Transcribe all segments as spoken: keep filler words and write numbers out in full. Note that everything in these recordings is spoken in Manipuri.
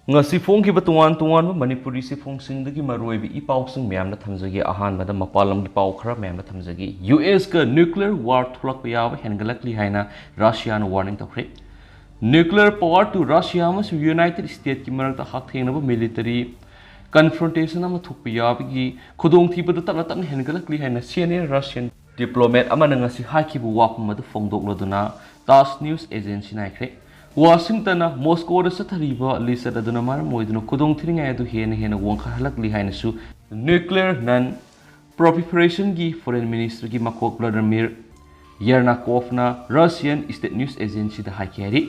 ꯉꯁꯤ ꯐꯣꯡꯈꯤꯕ ꯇꯣꯉꯥꯟ ꯇꯣꯉꯥꯟꯕ ꯃꯅꯤꯄꯨꯔꯤ ꯆꯦꯐꯣꯡꯁꯤꯡꯗꯒꯤ ꯃꯔꯨꯑꯣꯏꯕ ꯏ ꯄꯥꯎꯁꯤꯡ ꯃꯌꯥꯝꯗ ꯊꯝꯖꯒꯦ꯫ ꯑꯍꯥꯟꯕꯗ ꯃꯄꯥꯟ ꯂꯝꯒꯤ ꯄꯥꯎ ꯈꯔ ꯃꯌꯥꯝꯗ ꯊꯝꯖꯒꯦ꯫ ꯌꯨ ꯑꯦꯁꯀ nuclear war ꯊꯣꯛꯂꯛꯄ ꯌꯥꯕ ꯍꯦꯟꯒꯠꯂꯛꯂꯤ ꯍꯥꯏꯅ ꯔꯁꯤꯌꯥꯅ warning ꯇꯧꯈ꯭ꯔꯦ꯫ Nuclear power to Russia ꯑꯃꯁꯨꯡ ꯌꯨꯅꯥꯏꯇꯦꯗ ꯁ꯭ꯇꯦꯠꯀꯤ ꯃꯔꯛꯇ ꯍꯛꯊꯦꯡꯅꯕ military confrontation ꯑꯃ ꯊꯣꯛꯄ ꯌꯥꯕꯒꯤ ꯈꯨꯗꯣꯡꯊꯤꯕꯗꯨ ꯇꯞꯅ ꯇꯞꯅ ꯍꯦꯟꯒꯠꯂꯛꯂꯤ ꯍꯥꯏꯅ senior Russian diplomat ꯑꯃꯅ ꯉꯁꯤ ꯍꯥꯏꯈꯤꯕ ꯋꯥꯐꯝ ꯑꯗꯨ ꯐꯣꯡꯗꯣꯛꯂꯗꯨꯅ ꯇꯥꯁ news agencyꯅ ꯍꯥꯏꯈ꯭ꯔꯦ꯫ ꯋꯥꯁꯤꯡꯇꯟꯅ ꯃꯣꯁꯀꯣꯗ ꯆꯠꯊꯔꯤꯕ ꯂꯤꯆꯠ ꯑꯗꯨꯅ ꯃꯔꯝ ꯑꯣꯏꯗꯨꯅ ꯈꯨꯗꯣꯡꯊꯤꯅꯤꯡꯉꯥꯏ ꯑꯗꯨ ꯍꯦꯟꯅ ꯍꯦꯟꯅ ꯋꯥꯡꯈꯠꯍꯜꯂꯛꯂꯤ ꯍꯥꯏꯅꯁꯨ nuclear non proliferation ꯒꯤ foreign minister ꯒꯤ ꯃꯀꯣꯛ Vladimir Yernakovꯅ Russian state news agencyꯗ ꯍꯥꯏꯈꯤ ꯍꯥꯏꯔꯤ꯫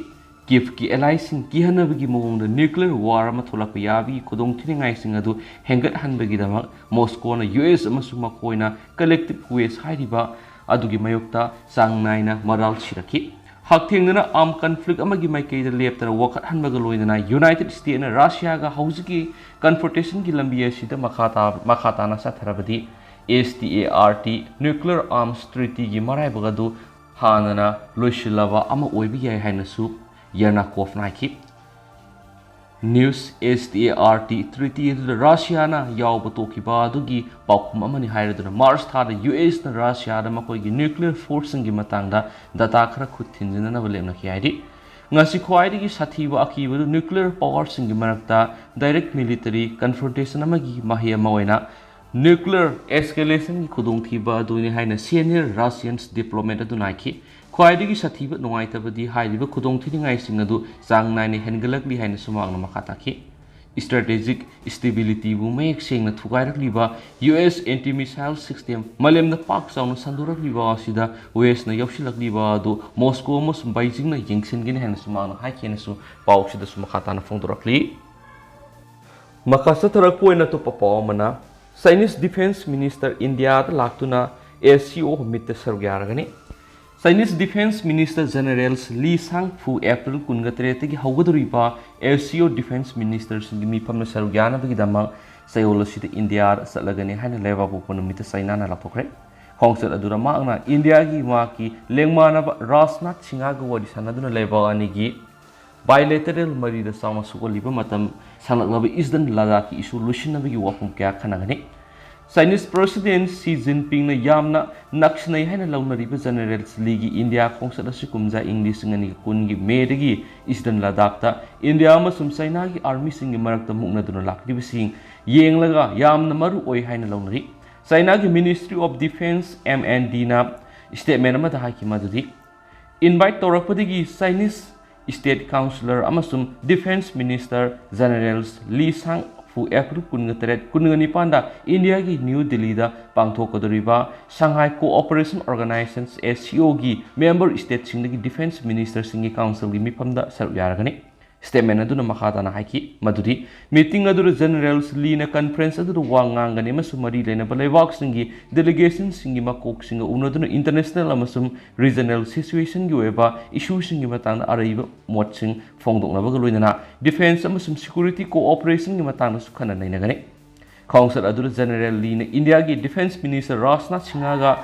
Kievꯀꯤ allyꯁꯤꯡ ꯀꯤꯍꯟꯅꯕꯒꯤ ꯃꯑꯣꯡꯗ nuclear war ꯑꯃ ꯊꯣꯛꯂꯛꯄ ꯌꯥꯕꯒꯤ ꯈꯨꯗꯣꯡꯊꯤꯅꯤꯡꯉꯥꯏꯁꯤꯡ ꯑꯗꯨ ꯍꯦꯟꯒꯠꯍꯟꯕꯒꯤꯗꯃꯛ ꯃꯣꯁꯀꯣꯅ ꯌꯨ ꯑꯦꯁ ꯑꯃꯁꯨꯡ ꯃꯈꯣꯏꯅ collective waste ꯍꯥꯏꯔꯤꯕ ꯑꯗꯨꯒꯤ ꯃꯥꯌꯣꯛꯇ ꯆꯥꯡ ꯅꯥꯏꯅ ꯃꯔꯥꯜ ꯁꯤꯔꯛꯈꯤ꯫ ꯍꯛꯊꯦꯡꯅꯅ armed conflict ꯑꯃꯒꯤ ꯃꯥꯏꯀꯩꯗ ꯂꯦꯞꯇꯅ ꯋꯥꯀꯠꯍꯟꯕꯒ ꯂꯣꯏꯅꯅ ꯌꯨꯅꯥꯏꯇꯦꯗ ꯁ꯭ꯇꯦꯠꯅ ꯔꯁꯤꯌꯥꯒ ꯍꯧꯖꯤꯛꯀꯤ confrontationꯒꯤ ꯂꯝꯕꯤ ꯑꯁꯤꯗ ꯃꯈꯥ ꯇꯥ-, ꯃꯈꯥ ꯇꯥꯅ ꯆꯠꯊꯔꯕꯗꯤ S T A R T nuclear arms treatyꯒꯤ ꯃꯔꯥꯏꯕꯛ ꯑꯗꯨ ꯍꯥꯟꯅꯅ ꯂꯣꯏꯁꯤꯜꯂꯕ ꯑꯃ ꯑꯣꯏꯕ ꯌꯥꯏ ꯍꯥꯏꯅꯁꯨ Yernakovꯅ ꯍꯥꯏꯈꯤ꯫ News: S T A R T treaty ꯑꯗꯨꯗ ꯔꯁꯤꯌꯥꯅ ꯌꯥꯎꯕ ꯇꯣꯛꯈꯤꯕ ꯑꯗꯨꯒꯤ ꯄꯥꯎꯈꯨꯝ ꯑꯃꯅꯤ ꯍꯥꯏꯔꯗꯨꯅ ꯃꯥꯔꯆ ꯊꯥꯗ ꯌꯨ ꯑꯦꯁꯅ ꯔꯁꯤꯌꯥꯗ ꯃꯈꯣꯏꯒꯤ nuclear forceꯁꯤꯡꯒꯤ ꯃꯇꯥꯡꯗ data ꯈꯔ ꯈꯨꯠ ꯊꯤꯟꯖꯤꯟꯅꯅꯕ ꯂꯦꯞꯅꯈꯤ ꯍꯥꯏꯔꯤ꯫ ꯉꯁꯤ ꯈ꯭ꯋꯥꯏꯗꯒꯤ ꯁꯥꯊꯤꯕ ꯑꯀꯤꯕꯗꯨ nuclear powerꯁꯤꯡꯒꯤ ꯃꯔꯛꯇ direct military confrontation ꯑꯃꯒꯤ ꯃꯍꯩ ꯑꯃ ꯑꯣꯏꯅ nuclear escalationꯒꯤ ꯈꯨꯗꯣꯡꯊꯤꯕ ꯑꯗꯨꯅꯤ ꯍꯥꯏꯅ senior Russian diplomat ꯑꯗꯨꯅ ꯍꯥꯏꯈꯤ꯫ ꯈ꯭ꯋꯥꯏꯗꯒꯤ ꯁꯥꯊꯤꯕ ꯅꯨꯡꯉꯥꯏꯇꯕꯗꯤ ꯍꯥꯏꯔꯤꯕ ꯈꯨꯗꯣꯡꯊꯤꯅꯤꯡꯉꯥꯏꯁꯤꯡ ꯑꯗꯨ ꯆꯥꯡ ꯅꯥꯏꯅ ꯍꯦꯟꯒꯠꯂꯛꯂꯤ ꯍꯥꯏꯅꯁꯨ ꯃꯍꯥꯛꯅ ꯃꯈꯥ ꯇꯥꯈꯤ꯫ Strategic stabilityꯕꯨ ꯃꯌꯦꯛ ꯁꯦꯡꯅ ꯊꯨꯒꯥꯏꯔꯛꯂꯤꯕ U S anti-missile system ꯃꯥꯂꯦꯝꯗ ꯄꯥꯛ ꯆꯥꯎꯅ ꯁꯟꯗꯣꯔꯛꯂꯤꯕ ꯑꯁꯤꯗ Westꯅ ꯌꯥꯎꯁꯤꯜꯂꯛꯂꯤꯕ ꯑꯗꯨ ꯃꯣꯁꯀꯣ ꯑꯃꯁꯨꯡ ꯕꯩꯖꯤꯡꯅ ꯌꯦꯡꯁꯤꯟꯒꯅꯤ ꯍꯥꯏꯅꯁꯨ ꯃꯍꯥꯛꯅ ꯍꯥꯏꯈꯤ ꯍꯥꯏꯅꯁꯨ ꯄꯥꯎꯁꯤꯗꯁꯨ ꯃꯈꯥ ꯇꯥꯅ ꯐꯣꯡꯗꯣꯔꯛꯂꯤ꯫ ꯃꯈꯥ ꯆꯠꯊꯔꯛꯄ ꯑꯣꯏꯅ ꯑꯇꯣꯞꯄ ꯄꯥꯎ ꯑꯃꯅ, Chinese Defense Minister ꯏꯟꯗꯤꯌꯥꯗ ꯂꯥꯛꯇꯨꯅ S C O meetꯇ ꯁꯔꯨꯛ ꯌꯥꯔꯒꯅꯤ꯫ Chinese Defense Minister General Li Shangfu April ꯀꯨꯟꯒ ꯇꯔꯦꯠꯇꯒꯤ ꯍꯧꯒꯗꯧꯔꯤꯕ S C O Defense Ministerꯁꯤꯡꯒꯤ ꯃꯤꯐꯝꯗ ꯁꯔꯨꯛ ꯌꯥꯅꯕꯒꯤꯗꯃꯛ ꯆꯌꯣꯜ ꯑꯁꯤꯗ ꯏꯟꯗꯤꯌꯥꯗ ꯆꯠꯂꯒꯅꯤ ꯍꯥꯏꯅ ꯂꯩꯕꯥꯛꯄꯣꯛꯄ ꯅꯨꯃꯤꯠꯇ ꯆꯩꯅꯥꯅ ꯂꯥꯎꯊꯣꯛꯈ꯭ꯔꯦ꯫ ꯈꯣꯡꯆꯠ ꯑꯗꯨꯗ ꯃꯍꯥꯛꯅ ꯏꯟꯗꯤꯌꯥꯒꯤ ꯃꯍꯥꯛꯀꯤ ꯂꯦꯡꯃꯥꯟꯅꯕ ꯔꯥꯖꯅꯥꯊ ꯁꯤꯡꯍꯒ ꯋꯥꯔꯤ ꯁꯥꯟꯅꯗꯨꯅ ꯂꯩꯕꯥꯛ ꯑꯅꯤꯒꯤ Bilateral ꯃꯔꯤꯗ ꯆꯥꯎꯅ ꯁꯣꯛꯍꯜꯂꯤꯕ ꯃꯇꯝ ꯁꯥꯡꯂꯛꯂꯕ Eastern Ladakhꯀꯤ issue ꯂꯣꯏꯁꯤꯟꯅꯕꯒꯤ ꯋꯥꯐꯝ ꯀꯌꯥ ꯈꯟꯅꯒꯅꯤ꯫ Chinese President Xi Jinpingꯅ ꯌꯥꯝꯅ ꯅꯛꯁꯤꯟꯅꯩ ꯍꯥꯏꯅ ꯂꯧꯅꯔꯤꯕ General Leeꯒꯤ ꯏꯟꯗꯤꯌꯥ ꯈꯣꯡꯆꯠ ꯑꯁꯤ ꯀꯨꯝꯖꯥ ꯏꯪ ꯂꯤꯁꯤꯡ ꯑꯅꯤꯒ ꯀꯨꯟꯒꯤ ꯃꯦꯗꯒꯤ Eastern Ladakhꯇ ꯏꯟꯗꯤꯌꯥ ꯑꯃꯁꯨꯡ ꯆꯥꯏꯅꯥꯒꯤ armyꯁꯤꯡꯒꯤ ꯃꯔꯛꯇ ꯃꯨꯛꯅꯗꯨꯅ ꯂꯥꯛꯂꯤꯕꯁꯤꯡ ꯌꯦꯡꯂꯒ ꯌꯥꯝꯅ ꯃꯔꯨ ꯑꯣꯏ ꯍꯥꯏꯅ ꯂꯧꯅꯔꯤ꯫ ꯆꯥꯏꯅꯥꯒꯤ Ministry of Defence, M and Dꯅ statement ꯑꯃꯗ ꯍꯥꯏꯈꯤ ꯃꯗꯨꯗꯤ, invite ꯇꯧꯔꯛꯄꯗꯒꯤ Chinese State Councillor ꯑꯃꯁꯨꯡ Defence Minister Generals Li Shangfu April ꯀꯨꯟꯒ ꯇꯔꯦꯠ, ꯀꯨꯟꯒ ꯅꯤꯄꯥꯟꯗ ꯏꯟꯗꯤꯌꯥꯒꯤ ꯅ꯭ꯌꯨ ꯗꯤꯜꯂꯤꯗ ꯄꯥꯡꯊꯣꯛꯀꯗꯧꯔꯤꯕ Shanghai Cooperation Organization, SCOꯒꯤ member stateꯁꯤꯡꯗꯒꯤ defence ministerꯁꯤꯡꯒꯤ councilꯒꯤ ꯃꯤꯐꯝꯗ ꯁꯔꯨꯛ ꯌꯥꯔꯒꯅꯤ꯫ Statement ꯑꯗꯨꯅ ꯃꯈꯥ ꯇꯥꯅ ꯍꯥꯏꯈꯤ ꯃꯗꯨꯗꯤ, meeting ꯑꯗꯨꯗ Generals Leeꯅ conference ꯑꯗꯨꯗ ꯋꯥ ꯉꯥꯡꯒꯅꯤ ꯑꯃꯁꯨꯡ ꯃꯔꯤ ꯂꯩꯅꯕ ꯂꯩꯕꯥꯛꯁꯤꯡꯒꯤ delegationꯁꯤꯡꯒꯤ ꯃꯀꯣꯛꯁꯤꯡꯒ ꯎꯅꯗꯨꯅ international ꯑꯃꯁꯨꯡ regional situationꯒꯤ ꯑꯣꯏꯕ issueꯁꯤꯡꯒꯤ ꯃꯇꯥꯡꯗ ꯑꯔꯩꯕ ꯃꯣꯠꯁꯤꯡ ꯐꯣꯡꯗꯣꯛꯅꯕꯒ ꯂꯣꯏꯅꯅ defence ꯑꯃꯁꯨꯡ security cooperationꯒꯤ ꯃꯇꯥꯡꯗꯁꯨ ꯈꯟꯅ ꯅꯩꯅꯒꯅꯤ꯫ ꯈꯣꯡꯆꯠ ꯑꯗꯨꯗ General Leeꯅ ꯏꯟꯗꯤꯌꯥꯒꯤ Defence Minister Rajnath ꯁꯤꯡꯍꯒ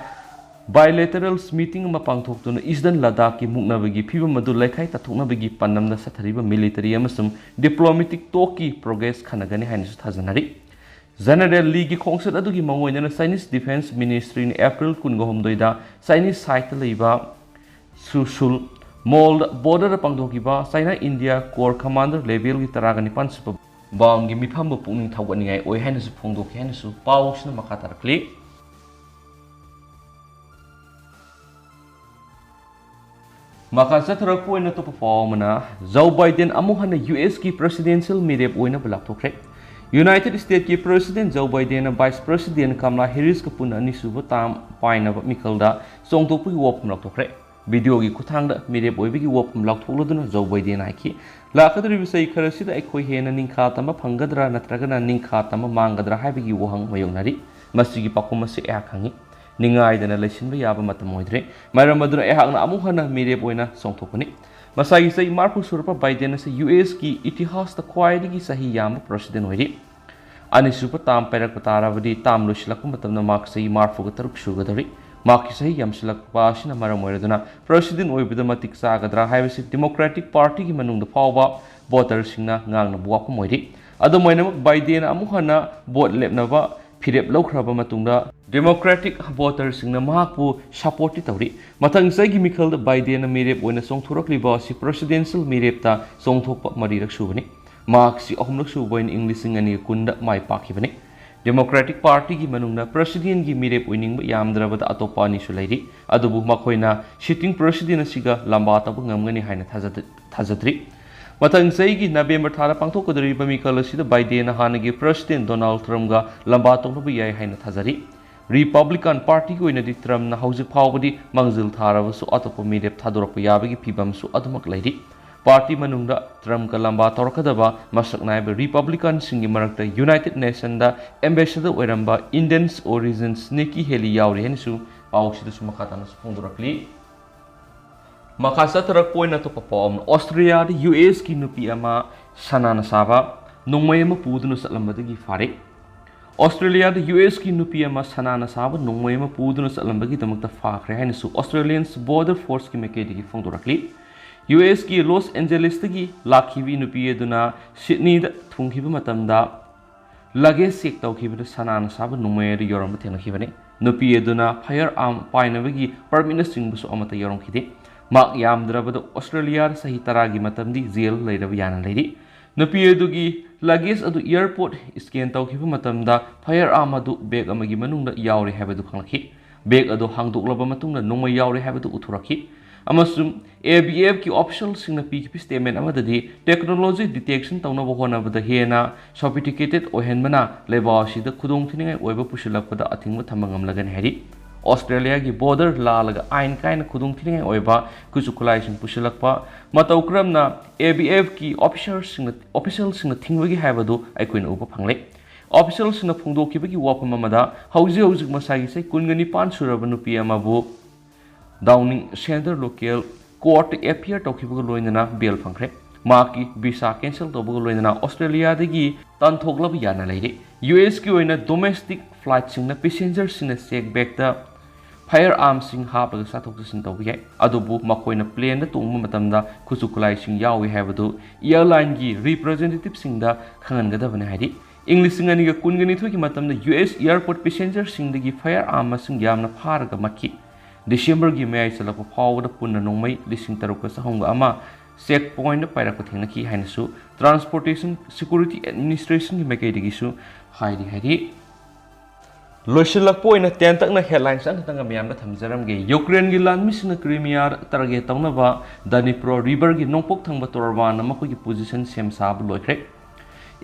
bilateral meeting ꯑꯃ ꯄꯥꯡꯊꯣꯛꯇꯨꯅ Eastern Ladakhꯀꯤ ꯃꯨꯛꯅꯕꯒꯤ ꯐꯤꯚꯝ ꯑꯗꯨ ꯂꯩꯈꯥꯏ ꯇꯥꯊꯣꯛꯅꯕꯒꯤ ꯄꯥꯟꯗꯝꯗ ꯆꯠꯊꯔꯤꯕ military ꯑꯃꯁꯨꯡ diplomatic talkꯀꯤ progress ꯈꯟꯅꯒꯅꯤ ꯍꯥꯏꯅꯁꯨ ꯊꯥꯖꯅꯔꯤ꯫ General Leeꯒꯤ ꯈꯣꯡꯆꯠ ꯑꯗꯨꯒꯤ ꯃꯥꯡꯑꯣꯏꯅꯅ Chinese Defence Ministryꯅ April ꯀꯨꯟꯒ ꯍꯨꯝꯗꯣꯏꯗ Chinese sideꯇ ꯂꯩꯕ ꯁꯨꯁꯨꯜ ꯃꯣꯜꯗ borderꯗ ꯄꯥꯡꯊꯣꯛꯈꯤꯕ China India Corps Commander levelꯒꯤ ꯇꯔꯥꯒ ꯅꯤꯄꯥꯟ ꯁꯨꯕ ꯕꯥꯎꯟꯒꯤ ꯃꯤꯐꯝꯕꯨ ꯄꯨꯛꯅꯤꯡ ꯊꯧꯒꯠꯅꯤꯡꯉꯥꯏ ꯑꯣꯏ ꯍꯥꯏꯅꯁꯨ ꯐꯣꯡꯗꯣꯛꯈꯤ ꯍꯥꯏꯅꯁꯨ ꯄꯥꯎꯁꯤꯅ ꯃꯈꯥ ꯇꯥꯔꯛꯂꯤ꯫ ꯃꯈꯥ ꯆꯠꯊꯔꯛꯄ ꯑꯣꯏꯅ ꯑꯇꯣꯞꯄ ꯄꯥꯎ ꯑꯃꯅ, ꯖꯣ ꯕꯥꯏꯗꯦꯟ ꯑꯃꯨꯛ ꯍꯟꯅ USꯀꯤ presidential ꯃꯤꯔꯦꯞ ꯑꯣꯏꯅꯕ ꯂꯥꯎꯊꯣꯛꯈ꯭ꯔꯦ꯫ United Statesꯀꯤ President ꯖꯣ ꯕꯥꯏꯗꯦꯟꯅ Vice President ꯀꯃꯂꯥ ꯍꯦꯔꯤꯁꯀ ꯄꯨꯟꯅ ꯑꯅꯤꯁꯨꯕ term ꯄꯥꯏꯅꯕ ꯃꯤꯈꯜꯗ ꯆꯣꯡꯊꯣꯛꯄꯒꯤ ꯋꯥꯐꯝ ꯂꯥꯎꯊꯣꯛꯈ꯭ꯔꯦ꯫ Videoꯒꯤ ꯈꯨꯠꯊꯥꯡꯗ ꯃꯤꯔꯦꯞ ꯑꯣꯏꯕꯒꯤ ꯋꯥꯐꯝ ꯂꯥꯎꯊꯣꯛꯂꯗꯨꯅ ꯖꯣ ꯕꯥꯏꯗꯦꯟ ꯍꯥꯏꯈꯤ, "ꯂꯥꯛꯀꯗꯧꯔꯤꯕ ꯆꯍꯤ ꯈꯔꯁꯤꯗ ꯑꯩꯈꯣꯏ ꯍꯦꯟꯅ ꯅꯤꯡꯈꯥ ꯇꯝꯕ ꯐꯪꯒꯗ꯭ꯔꯥ ꯅꯠꯇ꯭ꯔꯒꯅ ꯅꯤꯡꯈꯥ ꯇꯝꯕ ꯃꯥꯡꯒꯗ꯭ꯔꯥ ꯍꯥꯏꯕꯒꯤ ꯋꯥꯍꯪ ꯃꯥꯌꯣꯛꯅꯔꯤ꯫ ꯃꯁꯤꯒꯤ ꯄꯥꯎꯈꯨꯝ ꯑꯁꯤ ꯑꯩꯍꯥꯛ ꯈꯪꯏ꯫ ꯅꯤꯡꯉꯥꯏꯗꯅ ꯂꯩꯁꯤꯟꯕ ꯌꯥꯕ ꯃꯇꯝ ꯑꯣꯏꯗ꯭ꯔꯦ꯫ ꯃꯔꯝ ꯑꯗꯨꯅ ꯑꯩꯍꯥꯛꯅ ꯑꯃꯨꯛ ꯍꯟꯅ ꯃꯤꯔꯦꯞ ꯑꯣꯏꯅ ꯆꯣꯡꯊꯣꯛꯄꯅꯤ"꯫ ꯃꯁꯥꯒꯤ ꯆꯍꯤ ꯃꯔꯤꯐꯨ ꯁꯨꯔꯛꯄ ꯕꯥꯏꯗꯦꯟ ꯑꯁꯤ USꯀꯤ ꯏꯇꯤꯍꯥꯁꯇ ꯈ꯭ꯋꯥꯏꯗꯒꯤ ꯆꯍꯤ ꯌꯥꯝꯕ president ꯑꯣꯏꯔꯤ꯫ ꯑꯅꯤꯁꯨꯕ term ꯄꯥꯏꯔꯛꯄ ꯇꯥꯔꯕꯗꯤ term ꯂꯣꯏꯁꯤꯜꯂꯛꯄ ꯃꯇꯝꯗ ꯃꯍꯥꯛ ꯆꯍꯤ ꯃꯔꯤꯐꯨꯒ ꯇꯔꯨꯛ ꯁꯨꯒꯗꯧꯔꯤ꯫ ꯃꯍꯥꯛꯀꯤ ꯆꯍꯤ ꯌꯥꯝꯁꯤꯜꯂꯛꯄ ꯑꯁꯤꯅ ꯃꯔꯝ ꯑꯣꯏꯔꯗꯨꯅ President ꯑꯣꯏꯕꯗ ꯃꯇꯤꯛ ꯆꯥꯒꯗ꯭ꯔꯥ ꯍꯥꯏꯕꯁꯤ Democratic Partyꯒꯤ ꯃꯅꯨꯡꯗ ꯐꯥꯎꯕ voterꯁꯤꯡꯅ ꯉꯥꯡꯅꯕ ꯋꯥꯐꯝ ꯑꯣꯏꯔꯤ꯫ ꯑꯗꯨꯝ ꯑꯣꯏꯅꯃꯛ, Bidenꯅ ꯑꯃꯨꯛ ꯍꯟꯅ vote ꯂꯦꯞꯅꯕ ꯐꯤꯔꯦꯞ ꯂꯧꯈ꯭ꯔꯕ ꯃꯇꯨꯡꯗ Democratic voterꯁꯤꯡꯅ ꯃꯍꯥꯛꯄꯨ supportꯇꯤ ꯇꯧꯔꯤ꯫ ꯃꯊꯪ ꯆꯍꯤꯒꯤ ꯃꯤꯈꯜꯗ Bidenꯅ ꯃꯤꯔꯦꯞ ꯑꯣꯏꯅ ꯆꯣꯡꯊꯣꯔꯛꯂꯤꯕ ꯑꯁꯤ presidential ꯃꯤꯔꯦꯞꯇ ꯆꯣꯡꯊꯣꯛꯄ ꯃꯔꯤꯔꯛ ꯁꯨꯕꯅꯤ꯫ ꯃꯍꯥꯛꯁꯤ ꯑꯍꯨꯝꯂꯛ ꯁꯨꯕ ꯑꯣꯏꯅ ꯏꯪ ꯂꯤꯁꯤꯡ ꯑꯅꯤꯒ ꯀꯨꯟꯗ ꯃꯥꯏ ꯄꯥꯛꯈꯤꯕꯅꯤ꯫ Democratic Partyꯒꯤ ꯃꯅꯨꯡꯗ Presidentꯒꯤ ꯃꯤꯔꯦꯞ ꯑꯣꯏꯅꯤꯡꯕ ꯌꯥꯝꯗ꯭ꯔꯕꯗ ꯑꯇꯣꯞꯄ ꯑꯅꯤꯁꯨ ꯂꯩꯔꯤ, ꯑꯗꯨꯕꯨ ꯃꯈꯣꯏꯅ sitting President ꯑꯁꯤꯒ ꯂꯝꯕꯥ ꯇꯧꯕ ꯉꯝꯒꯅꯤ ꯍꯥꯏꯅ ꯊꯥꯖꯗ-, ꯊꯥꯖꯗ꯭ꯔꯤ꯫ ꯃꯊꯪ ꯆꯍꯤꯒꯤ November ꯊꯥꯗ ꯄꯥꯡꯊꯣꯛꯀꯗꯧꯔꯤꯕ ꯃꯤꯈꯜ ꯑꯁꯤꯗ Bidenꯅ ꯍꯥꯟꯅꯒꯤ President Donald Trumpꯒ ꯂꯝꯕꯥ ꯇꯧꯅꯕ ꯌꯥꯏ ꯍꯥꯏꯅ ꯊꯥꯖꯔꯤ꯫ Republican Partyꯒꯤ ꯑꯣꯏꯅꯗꯤ Trumpꯅ ꯍꯧꯖꯤꯛ ꯐꯥꯎꯕꯗꯤ ꯃꯥꯡꯖꯤꯜ ꯊꯥꯔꯕꯁꯨ, ꯑꯇꯣꯞꯄ ꯃꯤꯔꯦꯞ ꯊꯥꯗꯣꯔꯛꯄ ꯌꯥꯕꯒꯤ ꯐꯤꯕꯝꯁꯨ ꯑꯗꯨꯃꯛ ꯂꯩꯔꯤ꯫ Party ꯃꯅꯨꯡꯗ Trumpꯀ ꯂꯝꯕꯥ ꯇꯧꯔꯛꯀꯗꯕ ꯃꯁꯛ ꯅꯥꯏꯕ Republicanꯁꯤꯡꯒꯤ ꯃꯔꯛꯇ United Nationꯗ ambassador ꯑꯣꯏꯔꯝꯕ Indian origins Nikki Haley ꯌꯥꯎꯔꯤ ꯍꯥꯏꯅꯁꯨ ꯄꯥꯎꯁꯤꯗꯁꯨ ꯃꯈꯥ ꯇꯥꯅꯁꯨ ꯐꯣꯡꯗꯣꯔꯛꯂꯤ꯫ ꯃꯈꯥ ꯆꯠꯊꯔꯛꯄ ꯑꯣꯏꯅ ꯑꯇꯣꯞꯄ ꯄꯥꯎ ꯑꯃꯅ, Australiaꯗ USꯀꯤ ꯅꯨꯄꯤ ꯑꯃ ꯁꯅꯥꯅ ꯁꯥꯕ ꯅꯣꯡꯃꯩ ꯑꯃ ꯄꯨꯗꯨꯅ ꯆꯠꯂꯝꯕꯗꯒꯤ ꯐꯥꯔꯦ꯫ Australiaꯗ USꯀꯤ ꯅꯨꯄꯤ ꯑꯃ ꯁꯅꯥꯅ ꯁꯥꯕ ꯅꯣꯡꯃꯩ ꯑꯃ ꯄꯨꯗꯨꯅ ꯆꯠꯂꯝꯕꯒꯤꯗꯃꯛꯇ ꯐꯥꯈ꯭ꯔꯦ ꯍꯥꯏꯅꯁꯨ Australian Border Forceꯀꯤ ꯃꯥꯏꯀꯩꯗꯒꯤ ꯐꯣꯡꯗꯣꯔꯛꯂꯤ꯫ USꯀꯤ Los Angelesꯇꯒꯤ ꯂꯥꯛꯈꯤꯕꯤ ꯅꯨꯄꯤ ꯑꯗꯨꯅ Sydneyꯗ ꯊꯨꯡꯈꯤꯕ ꯃꯇꯝꯗ luggage check ꯇꯧꯈꯤꯕꯗ ꯁꯅꯥꯅ ꯁꯥꯕ ꯅꯣꯡꯃꯩ ꯑꯗꯨ ꯌꯥꯎꯔꯝꯕ ꯊꯦꯡꯅꯈꯤꯕꯅꯤ꯫ ꯅꯨꯄꯤ ꯑꯗꯨꯅ firearm ꯄꯥꯏꯅꯕꯒꯤ permitꯅꯆꯤꯡꯕꯁꯨ ꯑꯃꯠꯇ ꯌꯥꯎꯔꯝꯈꯤꯗꯦ꯫ ꯃꯍꯥꯛ ꯌꯥꯝꯗ꯭ꯔꯕꯗ Australiaꯗ ꯆꯍꯤ ꯇꯔꯥꯒꯤ ꯃꯇꯝꯗꯤ jail ꯂꯩꯔꯕ ꯌꯥꯅ ꯂꯩꯔꯤ꯫ ꯅꯨꯄꯤ ꯑꯗꯨꯒꯤ luggage ꯑꯗꯨ airport scan ꯇꯧꯈꯤꯕ ꯃꯇꯝꯗ firearm ꯑꯗꯨ bag ꯑꯃꯒꯤ ꯃꯅꯨꯡꯗ ꯌꯥꯎꯔꯦ ꯍꯥꯏꯕꯗꯨ ꯈꯪꯂꯛꯈꯤ꯫ Bag ꯑꯗꯨ ꯍꯥꯡꯗꯣꯛꯂꯕ ꯃꯇꯨꯡꯗ ꯅꯣꯡꯃꯩ ꯌꯥꯎꯔꯦ ꯍꯥꯏꯕꯗꯨ ꯎꯊꯣꯔꯛꯈꯤ꯫ ꯑꯃꯁꯨꯡ ABFꯀꯤ officialꯁꯤꯡꯅ ꯄꯤꯈꯤꯕ statement ꯑꯃꯗꯗꯤ, technology detection ꯇꯧꯅꯕ ꯍꯣꯠꯅꯕꯗ ꯍꯦꯟꯅ sophisticated ꯑꯣꯏꯍꯟꯕꯅ ꯂꯩꯕꯥꯛ ꯑꯁꯤꯗ ꯈꯨꯗꯣꯡꯊꯤꯅꯤꯡꯉꯥꯏ ꯑꯣꯏꯕ ꯄꯨꯁꯤꯜꯂꯛꯄꯗ ꯑꯊꯤꯡꯕ ꯊꯝꯕ ꯉꯝꯂꯒꯅꯤ ꯍꯥꯏꯔꯤ꯫ Australiaꯒꯤ border ꯂꯥꯜꯂꯒ ꯑꯥꯏꯟ ꯀꯥꯏꯅ ꯈꯨꯗꯣꯡꯊꯤꯅꯤꯡꯉꯥꯏ ꯑꯣꯏꯕ ꯈꯨꯠꯁꯨ ꯈꯨꯠꯂꯥꯏꯁꯤꯡ ꯄꯨꯁꯤꯜꯂꯛꯄ, ꯃꯇꯧ ꯀꯔꯝꯅ ABFꯀꯤ officerꯁꯤꯡꯅ, officialꯁꯤꯡꯅ ꯊꯤꯡꯕꯒꯦ ꯍꯥꯏꯕꯗꯨ ꯑꯩꯈꯣꯏꯅ ꯎꯕ ꯐꯪꯂꯦ꯫ Officialꯁꯤꯡꯅ ꯐꯣꯡꯗꯣꯛꯈꯤꯕꯒꯤ ꯋꯥꯐꯝ ꯑꯃꯗ, ꯍꯧꯖꯤꯛ ꯍꯧꯖꯤꯛ ꯃꯁꯥꯒꯤ ꯆꯍꯤ ꯀꯨꯟꯒ ꯅꯤꯄꯥꯟ ꯁꯨꯔꯕ ꯅꯨꯄꯤ ꯑꯃꯕꯨ Downing Centre local courtꯇ appear ꯇꯧꯈꯤꯕꯒ ꯂꯣꯏꯅꯅ bail ꯐꯪꯈ꯭ꯔꯦ꯫ ꯃꯍꯥꯛꯀꯤ visa cancel ꯇꯧꯕꯒ ꯂꯣꯏꯅꯅ Australiaꯗꯒꯤ ꯇꯥꯟꯊꯣꯛꯂꯕ ꯌꯥꯅ ꯂꯩꯔꯦ꯫ USꯀꯤ ꯑꯣꯏꯅ domestic flightꯁꯤꯡꯅ passengerꯁꯤꯡꯅ check bagꯇ ꯐꯥꯌꯔ ꯑꯥꯔꯝꯁꯤꯡ ꯍꯥꯞꯂꯒ ꯆꯠꯊꯣꯛ ꯆꯠꯁꯤꯟ ꯇꯧꯕ ꯌꯥꯏ꯫ ꯑꯗꯨꯕꯨ ꯃꯈꯣꯏꯅ ꯄ꯭ꯂꯦꯟꯗ ꯇꯣꯡꯕ ꯃꯇꯝꯗ ꯈꯨꯠꯁꯨ ꯈꯨꯠꯂꯥꯏꯁꯤꯡ ꯌꯥꯎꯏ ꯍꯥꯏꯕꯗꯨ ꯏꯌꯥꯔꯂꯥꯏꯟꯒꯤ ꯔꯤꯄ꯭ꯔꯖꯦꯟꯇꯦꯇꯤꯚꯁꯤꯡꯗ ꯈꯪꯍꯟꯒꯗꯕꯅꯤ ꯍꯥꯏꯔꯤ꯫ ꯏꯪ ꯂꯤꯁꯤꯡ ꯑꯅꯤꯒ ꯀꯨꯟꯒ ꯅꯤꯊꯣꯏꯒꯤ ꯃꯇꯝꯗ ꯌꯨ ꯑꯦꯁ ꯑꯦꯌꯥꯔꯄꯣꯔꯠ ꯄꯦꯁꯦꯟꯖꯔꯁꯤꯡꯗꯒꯤ ꯐꯥꯌꯔ ꯑꯥꯔꯝ ꯃꯁꯤꯡ ꯌꯥꯝꯅ ꯐꯥꯔꯒ ꯃꯠꯈꯤ꯫ ꯗꯤꯁꯦꯝꯕꯔꯒꯤ ꯃꯌꯥꯏ ꯆꯜꯂꯛꯄ ꯐꯥꯎꯕꯗ ꯄꯨꯟꯅ ꯅꯣꯡꯃꯩ ꯂꯤꯁꯤꯡ ꯇꯔꯨꯛꯀ ꯆꯍꯨꯝꯒ ꯑꯃ ꯆꯦꯛ ꯄꯣꯏꯟꯗ ꯄꯥꯏꯔꯛꯄ ꯊꯦꯡꯅꯈꯤ ꯍꯥꯏꯅꯁꯨ ꯇ꯭ꯔꯥꯟꯁꯄꯣꯔꯇꯦꯁꯟ ꯁꯦꯀ꯭ꯌꯨꯔꯤꯇꯤ ꯑꯦꯗꯃꯤꯅꯤꯁꯇ꯭ꯔꯦꯁꯟꯒꯤ ꯃꯥꯏꯀꯩꯗꯒꯤꯁꯨ ꯍꯥꯏꯔꯤ ꯍꯥꯏꯔꯤ꯫ ꯂꯣꯏꯁꯤꯜꯂꯛꯄ ꯑꯣꯏꯅ ꯇꯦꯟꯇꯛꯅ ꯍꯦꯗꯂꯥꯏꯟꯁ ꯑꯃꯈꯛꯇꯪꯒ ꯃꯌꯥꯝꯗ ꯊꯝꯖꯔꯝꯒꯦ꯫ ꯌꯨꯀ꯭ꯔꯦꯟꯒꯤ ꯂꯥꯟꯃꯤꯁꯤꯡꯅ ꯀ꯭ꯔꯤꯃꯤꯌꯥ ꯇꯥꯔꯒꯦꯠ ꯇꯧꯅꯕ ꯗꯅꯤꯄ꯭ꯔꯣ ꯔꯤꯚꯔꯒꯤ ꯅꯣꯡꯄꯣꯛ ꯊꯪꯕ ꯇꯣꯔꯕꯥꯟꯅ ꯃꯈꯣꯏꯒꯤ ꯄꯣꯖꯤꯁꯟ ꯁꯦꯝ ꯁꯥꯕ ꯂꯣꯏꯈ꯭ꯔꯦ꯫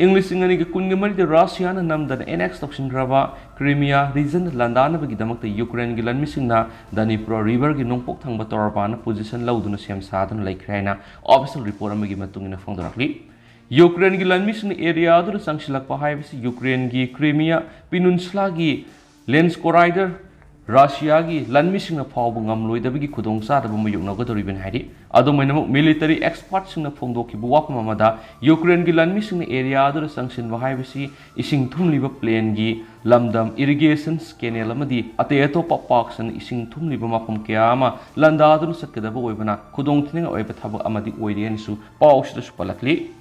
ꯏꯪ ꯂꯤꯁꯤꯡ ꯑꯅꯤꯒ ꯀꯨꯟꯒ ꯃꯔꯤꯗ ꯔꯁꯤꯌꯥꯅ ꯅꯝꯗꯅ ꯑꯦꯅꯦꯛꯁ ꯇꯧꯁꯤꯟꯈ꯭ꯔꯕ ꯀ꯭ꯔꯤꯃꯤꯌꯥ ꯔꯤꯖꯟ ꯂꯥꯟꯗꯥꯅꯕꯒꯤꯗꯃꯛꯇ ꯌꯨꯀ꯭ꯔꯦꯟꯒꯤ ꯂꯥꯟꯃꯤꯁꯤꯡꯅ ꯗꯅꯤꯄ꯭ꯔꯣ ꯔꯤꯚꯔꯒꯤ ꯅꯣꯡꯄꯣꯛ ꯊꯪꯕ ꯇꯣꯔꯕꯥꯟꯅ ꯄꯣꯖꯤꯁꯟ ꯂꯧꯗꯨꯅ ꯁꯦꯝ ꯁꯥꯗꯨꯅ ꯂꯩꯈ꯭ꯔꯦ ꯍꯥꯏꯅ ꯑꯣꯐꯤꯁꯤꯌꯦꯜ ꯔꯤꯄꯣꯔꯠ ꯑꯃꯒꯤ ꯃꯇꯨꯡ ꯏꯟꯅ ꯐꯣꯡꯗꯣꯔꯛꯂꯤ꯫ ꯌꯨꯀ꯭ꯔꯦꯟꯒꯤ ꯂꯥꯟꯃꯤꯁꯤꯡꯅ ꯑꯦꯔꯤꯌꯥ ꯑꯗꯨꯗ ꯆꯪꯁꯤꯜꯂꯛꯄ ꯍꯥꯏꯕꯁꯤ ꯌꯨꯀ꯭ꯔꯦꯟꯒꯤ ꯀ꯭ꯔꯤꯃꯤꯌꯥ ꯄꯤꯅꯨꯟꯁꯂꯥꯒꯤ ꯂꯦꯟꯁ ꯀꯣꯔꯥꯏꯗꯔ ꯔꯁꯤꯌꯥꯒꯤ ꯂꯥꯟꯃꯤꯁꯤꯡꯅ ꯐꯥꯎꯕ ꯉꯝꯂꯣꯏꯗꯕꯒꯤ ꯈꯨꯗꯣꯡꯆꯥꯗꯕ ꯃꯥꯌꯣꯛꯅꯒꯗꯧꯔꯤꯕꯅꯤ ꯍꯥꯏꯔꯤ꯫ ꯑꯗꯨꯃꯥꯏꯅꯃꯛ, ꯃꯤꯂꯤꯇꯔꯤ ꯑꯦꯛꯁꯄꯔꯠꯁꯤꯡꯅ ꯐꯣꯡꯗꯣꯛꯈꯤꯕ ꯋꯥꯐꯝ ꯑꯃꯗ, ꯌꯨꯀ꯭ꯔꯦꯟꯒꯤ ꯂꯥꯟꯃꯤꯁꯤꯡꯅ ꯑꯦꯔꯤꯌꯥ ꯑꯗꯨꯗ ꯆꯪꯁꯤꯟꯕ ꯍꯥꯏꯕꯁꯤ ꯏꯁꯤꯡ ꯊꯨꯝꯂꯤꯕ ꯄ꯭ꯂꯦꯟꯒꯤ ꯂꯝꯗꯝ, ꯏꯔꯤꯒꯦꯁꯟ ꯀꯦꯅꯦꯜ ꯑꯃꯗꯤ ꯑꯇꯩ ꯑꯇꯣꯞꯄ ꯄꯥꯛ ꯁꯟꯅ ꯏꯁꯤꯡ ꯊꯨꯝꯂꯤꯕ ꯃꯐꯝ ꯀꯌꯥ ꯑꯃ ꯂꯥꯟꯗꯥꯗꯨꯅ ꯆꯠꯀꯗꯕ ꯑꯣꯏꯕꯅ, ꯈꯨꯗꯣꯡꯊꯤꯅꯤꯡꯉꯥꯏ ꯑꯣꯏꯕ ꯊꯕꯛ ꯑꯃꯗꯤ ꯑꯣꯏꯔꯤ ꯍꯥꯏꯅꯁꯨ ꯄꯥꯎꯁꯤꯗꯁꯨ ꯄꯜꯂꯛꯂꯤ꯫